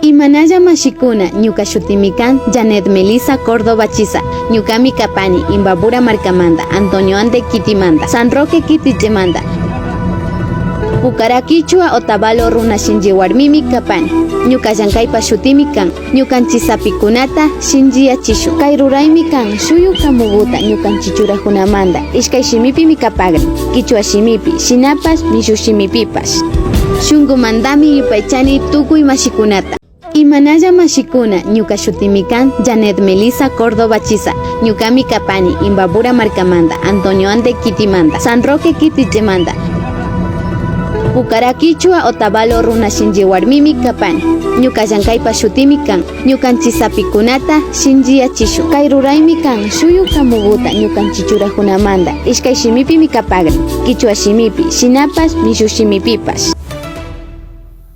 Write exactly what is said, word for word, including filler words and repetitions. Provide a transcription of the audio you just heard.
Imanalla mashikuna, ñuka shutimi kan Janet Melissa Córdoba Chisa. Ñukami kapani Imbabura markamanta, Antonio Ande kitimanta, San Roque kitillamanta. Pukara kichwa Otavalo runa shinchi warmimi kapani. Ñuka llankaypa shutimi kan. Ñukanchik sapikunata shinchiyachishun. Kay ruraymi kan shuyu kamuguta ñukanchik churakunamanta ishkay shimipimi kapakrin, kichwa shimipi, shinapash mishu shimipipash. Shunkumantami yupaychani tukuy mashikunata. Imanalla mashikuna, ñuka shutimi kan Janet Melissa Córdoba Chisa. Ñukami kapani Imbabura markamanta, Antonio Ande kitimanta, San Roque kitillamanta. Pukara kichwa Otavalo runa shinchi warmimi kapani. Ñuka llankaypa shutimi kan. Ñukanchik sapikunata shinchiyachishun. Kay ruraymi kan shuyu kamuguta ñukanchik churakunamanta ishkay shimipimi kapakrin, kichwa shimipi, shinapash mishu shimipipash.